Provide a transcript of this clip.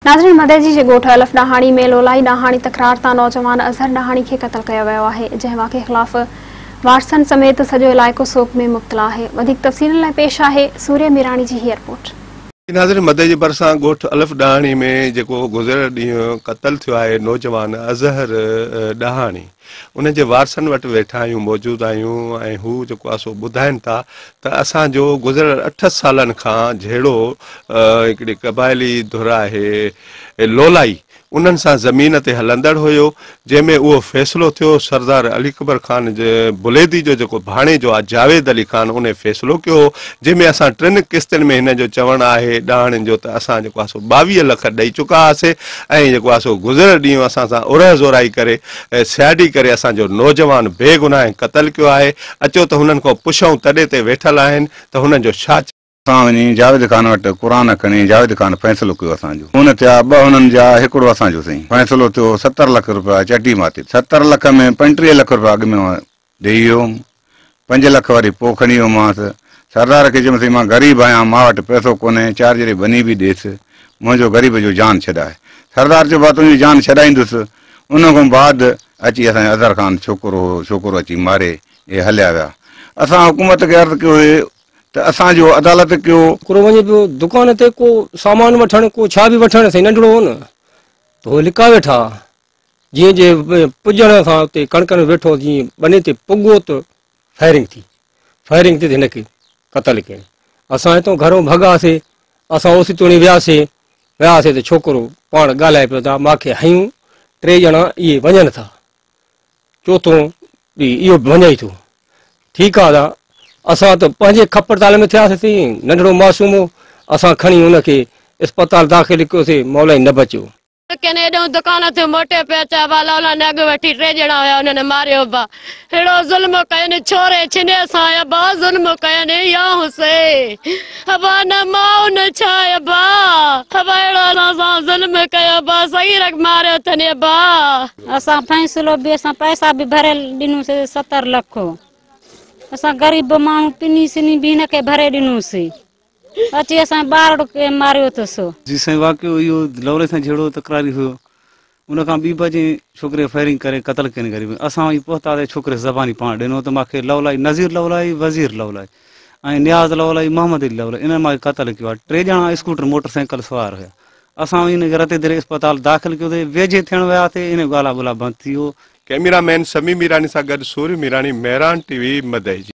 ناظرين مدئجي جي ڳوٺ الف ڏاهاڻي ۾ لولائي ڏاهاڻي تڪرار تان نوجوان اظهر ڏاهاڻي کي قتل ڪيو ويو آهي جنهن واقعي خلاف وارثن سميت سڄو علائقو سوڳ ۾ مبتلا آهي وڌيڪ تفصيلن لاء پيش آهي سوريه ميراڻي جي هيء رپورٽ. ناظرين مدئجي ڀرسان ڳوٺ الف ڏاهاڻي ۾ جيڪو گذريل ڏينهن قتل ٿيو آهي نوجوان اظهر ڏاهاڻي ان جي وارثن وٽ ويٺا آهيون موجود آهيون ۽ هو جيڪو آهي سو ٻڌائن ٿا ته اسان جو گذريل اٺ سالن کان جهيڙو هڪڙي قبائلي ڌر آهي لولائي انهن سان زمين تي هلندڙ هيو جنهن ۾ اهو فيصلو ٿيو سردار علي اڪبر خان بليدي جو جيڪو ڀاڻيجو آهي جاويد علي خان انهي فيصلو ڪيو هو جنهن ۾ اسان ٽن قسطن ۾ هن جو چوڻ آهي ڏاهاڻين جو ته اسان جيڪو آهي سو 22 لک ڏئي چڪا هئاسي ۽ جيڪو آهي سو گذريل ڏينهن اسان سان ارهه زورائي ڪري سياڊي ڪري اسان جو نوجوان بيگناهه قتل ڪيو آهي اچو ته هنن کان پڇون تڏي تي ويٺل آهن ته هنن جو ڇا اسان وڃي جاويد خان وٽ قرآن کڻي جاويد خان فيصلو ڪيو اسان جو خون ٿيا ٻه هنن جا هڪڙو اسان جو سائين فيصلو ٿيو 70 لک روپيا چٽي ماتي 70 لک ۾ 35 لک روپيا اڳ ۾ ڏيئي ويو هوم 5 لک وري پوء کڻي ويومانس سردار کي چيم سائين مان غريب آهيان مان وٽ پئسو ڪونهي چار جري ٻني به ڏيس منهنجو غريب جو جان ڇڏاء سردار چيو ڀاء تنهنجي جان ڇڏائيندس ان کان بعد اچي اسان جو اظهر خان ڇوڪرو هو ڇوڪرو اچي ماري اهي هليا ويا اسان حڪومت کي عرض ڪيو هي ته اسان جو عدالت ڪيو. ڇوڪرو وڃي پيو دڪان تي ڪو سامان وٺڻ ڪو ڇا به وٺڻ سائين ننڍڙو هو نه ته هو لڪا ويٺا جيئن جي پڄڻ سان اتي ڪڻڪ ۾ ويٺو جيئن ٻني تي پڳو ته فائرنگ ٿي فائرنگ ٿي ته هن کي قتل ڪيائين اسان هتان گهرون ڀڳاسي اسان اوسي توڻي وياسي وياسي ته ڇوڪرو پاڻ ڳالهائي پيو ته ماکي هنيون ٽي ڄڻا اهي وڃن ٿا چوٿون به اهو به وڃي ٿو. ٺيڪ آ ادا، اسان ته پنهنجي کپر تال ۾ ٿياسين سين، ننڍڙو معصوم هو، اسان کڻي ان کي اسپتال داخل ڪيوسين، مولائي نه بچيو. ڪن ايڏهون دڪان ٿيو موٽي پيا اچا با لولا نه اڳ وٺي ٽي ڄڻا هيا انهن ماريو با ههڙو ظلم ڪين ڇوري ڇني سان ابا ظلم ڪين يا حسين ابا نه ماء نه ڇا ابا ابا اهڙو اسان سان ظلم ڪيو ابا صغير کي ماريو اٿن ابا. اسان فيصلو به اسان پئسا به ڀري ڏنوسي 70 لک اسان غريب ماڻهو پني سني به هن کي ڀري ڏنوسي اچي اسان ٻارڙو کي ماريو اٿس. جي سائين واقعو اهو لولي سان جهيڙو تڪراري هيو ان کان ٻي بجي ڇوڪري کي فائرنگ ڪري قتل ڪين غريب اسان وڃي پهتا ته ڇوڪري زباني پاڻ ڏنو ته ماکي لولائي نذير لولائي وزير لولائي ۽ نياز لولائي محمد علي لولائي انهن ماکي قتل ڪيو آهي ٽي ڄڻا اسڪوٽر موٽر سائيڪل سوار هيا اسان وڃي هن کي رتي دري اسپتال داخل ڪيو ته ويجهي ٿيڻ ويا ته ان ڳالا ٻولا بند ٿي ويو. ڪئميرا مين سميع ميراڻي سان گڏ سوري ميراڻي، مهراڻ ٽي وي، مدئجي.